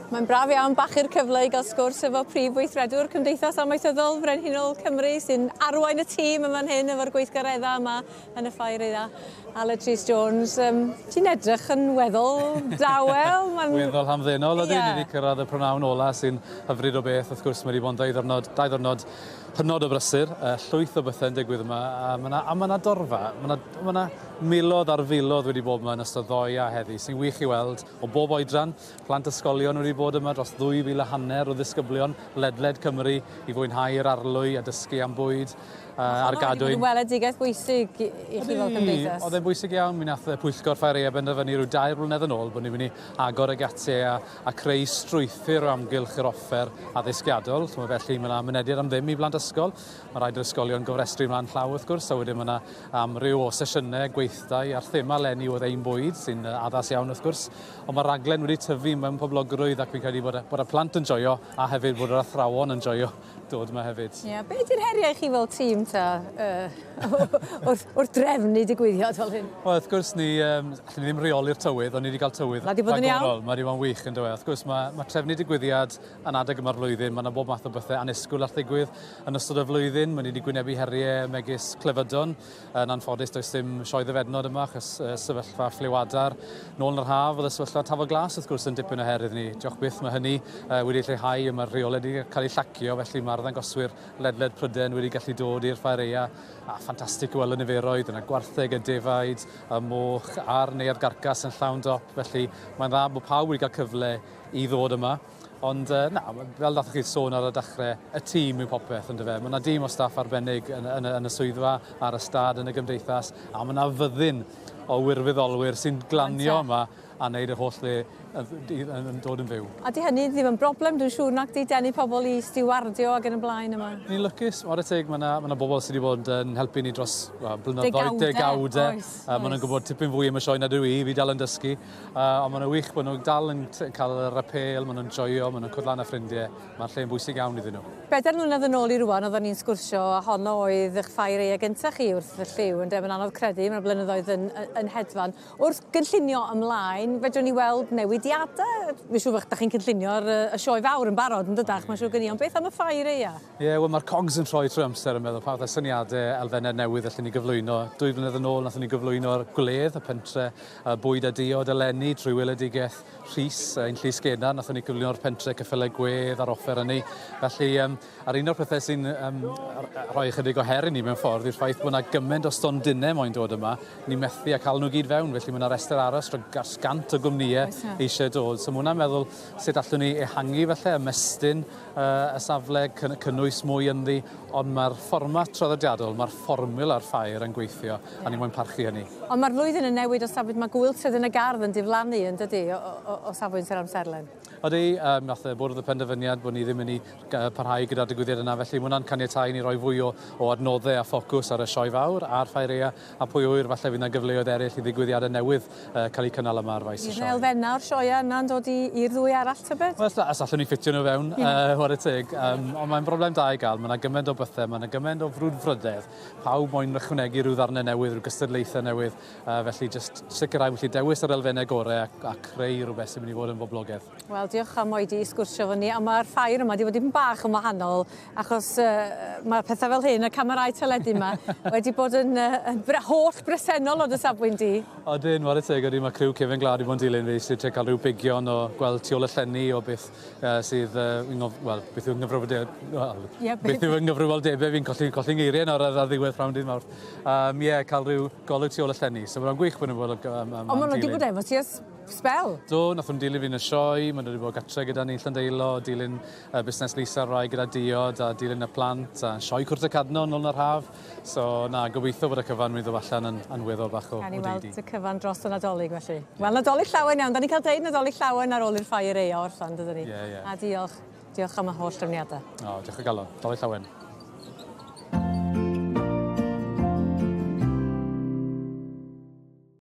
Mae'n braf iawn bachu'r cyfle i gael sgwrs efo prif weithredwr Cymdeithas Amaethyddol Frenhinol Cymru sy'n arwain y tîm yn fan hyn efo'r gweithgareddau yma yn y ffair aeaf. Aled Rhys Jones, ti'n edrych yn weddol dawel. Ma'n... Weddol hamddenol ydyn, yeah. Ni wedi cyrraedd y prynawn ola sy'n hyfryd o beth. Wrth gwrs, mae wedi bod yn 2 ddiwrnod, 2 ddiwrnod hynod o brysur, llwyth o bethau'n digwydd yma, a mae 'na dorfa, mae 'na, ma 'na miloedd ar filoedd wedi bod yma yn ystod ddoe a heddi, sy'n wych i weld o bob oedran. Plant ysgolion wedi bod yma dros 2,500 o ddisgyblion ledled Cymru i fwynhau'r arlwy a dysgu am bwyd ar gadwyn. Oedd weledigaeth bwysig i chi fel cymdeithas. Oedd e'n bwysig iawn. Mi nath y pwyllgor Ffair Aeaf benderfynu rhyw 3 blynedd yn ôl bod ni'n mynd i agor y gatiau a creu strwythur o amgylch yr offer addysgiadol. So, felly mae yna mynediad am ddim i blant ysgol. Mae rhaid i'r ysgolion gofrestru ymlaen llaw wrth gwrs, a wedyn mae yna amryw o sesiynau, gweithdai, a'r thema leni oedd Ein Bwyd, sy'n addas iawn wrth gwrs. Ond mae'r raglen wedi tyfu mewn poblogrwydd ac fi'n credu bod y plant yn joio a hefyd bod yr athrawon yn joio dod yma hefyd. Ie, yeah, be ydy'r heriau chi fel tîm ta wrth drefnu digwyddiad fel hyn? Wel, wrth gwrs ni, allwn ni ddim rheoli'r tywydd, ond ni wedi cael tywydd Mae wedi bod yn iawn. Mae wedi bod yn wych yn dweud. Wrth gwrs, mae trefnu digwyddiad yn adeg yma'r flwyddyn, mae yna bob math o bethau annisgwyl all ddigwydd yn ystod y flwyddyn. Mae ni wedi gwynebu heriau megis clefydon. Yn anffodus, does dim sioe ddofednod yma achos sefyllfa ffliw adar. Nôl yn yr haf, oedd y sefyllfa tafod glas wrth gwrs yn dipyn o her iddyn ni. Diolch byth, mae hynny wedi lleihau, mae'r rheolau wedi cael eu llacio, felly mae'r ddangoswyr ledled Prydain wedi gallu dod i'r ffair aeaf. A ffantastig i weld y niferoedd, yna gwartheg, y defaid, y moch a'r neuadd garcas yn llawn dop. Felly mae'n dda bod pawb wedi cael cyfle i ddod yma. Ond na, fel nathoch chi sôn ar y dechrau, y tîm yw popeth, on'd yfe? Mae yna dîm o staff arbennig yn y swyddfa, ar y stad, yn y gymdeithas, a mae yna fyddin o wirfoddolwyr sy'n glanio yma a wneud y holl le yn dod yn fyw. A di hynny ddim yn broblem, dwi'n siŵr, nac di, denu pobl i stiwardio ac yn y blaen yma? Ni'n lwcus, whare teg, mae yna ma bobl sydd wedi bod yn helpu ni dros, well, blynyddoedd, degawdau. Oes, oes. Maen nhw'n gwybod tipyn fwy am y sioe na dwi i, fi dal yn dysgu. Ond maen nhw'n wych bod nhw'n dal yn cael yr apêl, maen nhw'n joio, maen nhw'n cwrdd lan â ffrindiau. Mae'r lle'n bwysig iawn iddyn nhw. 4 mlynedd yn ôl i rwan, oedden ni'n sgwrsio a honno oedd eich ffair aeaf gyntaf chi wrth y llyw, ynde? Mae'n anodd credu, mae'r blynyddoedd yn hedfan. Wrth gynllunio ymlaen, fedrwn ni weld newidiadau? Fi'n siŵr bod chi'n cynllunio'r y sioe fawr yn barod, yn dydach? Mae'n siŵr gen i, ond beth am y ffair aeaf? Ie, yeah, wel mae'r cogs yn troi trwy amser yn meddwl pa fath o syniadau, elfennau newydd allen ni gyflwyno. 2 flynedd yn ôl, nathon ni gyflwyno'r gwledd, y pentre bwyd a diod eleni trwy weledigaeth Rhys, ein llys gena, nathon ni gyflwyno'r pentre ceffylau gwedd a'r offer hynny. Felly, a'r un o'r pethau sy'n rhoi ychydig o her i ni mewn ffordd yw'r ffaith bod yna gymaint o stondinau moyn dod yma, ni methu a cael nhw gyd fewn, felly mae yna restr aros dros 100 o gwmnïau eisiau dod. So mae hwnna'n meddwl sut allwn ni ehangu felly, ymestyn y safle, cynnwys mwy ynddi, ond mae'r fformat traddodiadol, mae'r fformula'r ffair yn gweithio, a ni moyn parchu hynny. Ond mae'r flwyddyn yn newid o safbwynt, mae gwyltedd yn y gardd yn diflannu yn dydy, o safbwynt yr amserlen. Ydy, nath y bwrdd y penderfyniad bod ni ddim yn mynd i parhau gyda'r digwyddiad yna, felly mae hwnna'n caniatáu ni roi fwy o adnoddau a ffocws ar y sioe fawr a'r ffair aeaf, a pwy ŵyr, falle fydd yna gyfleoedd eraill i ddigwyddiadau newydd cael eu cynnal yma ar faes y Fydd sioe. 'na elfennau o'r sioeau yna'n dod i'r ddwy arall tybed? Wel, os allwn ni ffitio nhw fewn, whare teg. Ond mae'n broblem da i gael. Mae yna gymaint o bethau, mae yna gymaint o frwdfrydedd. Pawb moyn ychwanegu rhyw ddarnau newydd, rhyw gystadlaethau newydd. Felly, jyst sicrhau bod chi dewis yr elfennau gorau a creu rhywbeth sy'n mynd i fod yn boblogaidd. Wel, diolch am oedi i sgwrsio efo ni. A mae'r ffair yma wedi bod yn bach yn wahanol, achos mae pethau fel hyn, y camerâu teledu yma, wedi bod yn holl bresennol o dy safbwynt di. Odyn, whare teg, ydy, mae criw Cefen Glad wedi bod yn dilyn fi, sydd wedi cael rhyw bigion o gweld tu ôl y llenni o beth sydd, wel, beth yw nghyfrifoldeb, well, Ie, beth yw nghyfrifoldebau fi'n colli ngeiriau nawr ar ddiwedd prynhawn dydd Mawrth. Ie, cael rhyw golwg tu ôl y llenni. So mae'n gwych bod nhw'n bod Ond maen nhw wedi bod efo ti ers sbel. Do, nath nhw'n dilyn fi yn y sioe, maen nhw wedi bod gatre gyda ni yn Llandeilo, dilyn busnes Lisa Rai gyda diod a dilyn y plant a sioe Cwrt y Cadno nôl yn yr haf. So na, gobeithio bod y cyfan mynd i ddod allan yn weddol bach o Gawn ni o weld deidi. y cyfan dros y Nadolig felly. Wel, Nadolig llawen iawn. Da ni'n cael deud Nadolig llawen ar ôl i'r ffair aeaf orffan, dydyn ni? Ie. A diolch. Diolch am y holl drefniadau. O, diolch o galon. Nadolig llawen.